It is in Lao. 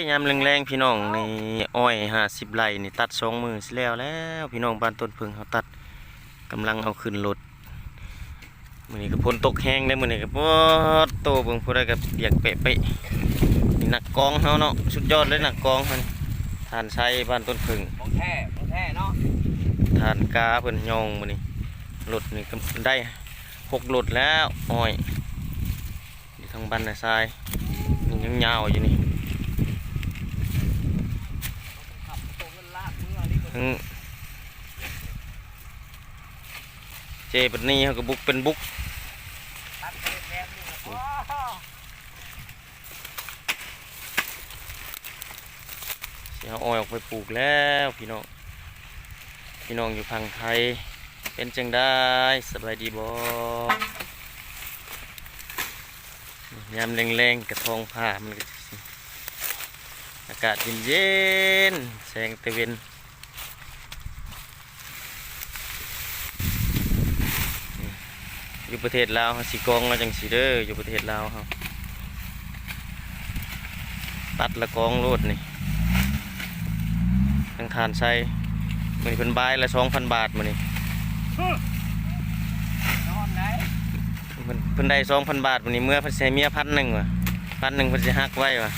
ຍາມແລງໆ ພີ່ນ້ອງ ນີ້ອ້ອຍຫ້າສິບໄຮ່ນີ້ ຕັດສອງມື້ຊິແລ້ວແລ້ວ ພີ່ນ້ອງ ບ້ານຕົ້ນເຜິ້ງເຮົາຕັດ ກຳລັງເອົາຂຶ້ນລົດ. ມື້ນີ້ກໍຝົນຕົກແຮງເດ້ ມື້ນີ້ກໍ ປາດໂທ້ ເບິ່ງ ຜູ້ໃດກໍປຽກເປະໆ. ນີ້ນັກກອງເຮົາເນາະ ສຸດຍອດເລີຍ ນັກກອງເຮົານີ້ ທ່ານໄຊ ບ້ານຕົ້ນເຜິ້ງ ຂອງແທ້ ຂອງແທ້ເນາະ. ທ່ານກາເພິ່ນຍ່ອງມື້ນີ້ ລົດນີ້ກໍໄດ້ຫົກລົດແລ້ວ ອ້ອຍ ຢູ່ທາງບ້ານນາຊາຍ ນີ້ຍັງຍາວຢູ່ນີ້ ເອີ ເຈ້ປານນີ້ເຮົາກໍບຸກເປັນບຸກ ຊິເອົາອ້ອຍອອກໄປປູກແລ້ວ ພີ່ນ້ອງ. ພີ່ນ້ອງຢູ່ຝັ່ງໄທເປັນຈັ່ງໃດ ສະບາຍດີບໍ່? ຍາມແລງໆ ກະທ້ອງຟ້າມັນກໍຊິ ອາກາດເຢັນໆ ແສງຕາເວັນ. ຢູ່ປະເທດລາວເຮົາຊິກອງມາຈັ່ງຊີ້ເດີ ຢູ່ປະເທດລາວເຮົາ ຕັດລະກອງໂລດນີ້. ທາງທ່ານໄຊ ມື້ນີ້ເພິ່ນບາຍລະສອງພັນບາດມື້ນີ້ ນອນໄດ້ ເພິ່ນ ເພິ່ນໄດ້ສອງພັນບາດມື້ນີ້ ເມືອເພິ່ນຊິໃຫ້ເມຍພັນໜຶ່ງວ່າ ພັນໜຶ່ງເພິ່ນຊິຫັກໄວ້ວ່າ.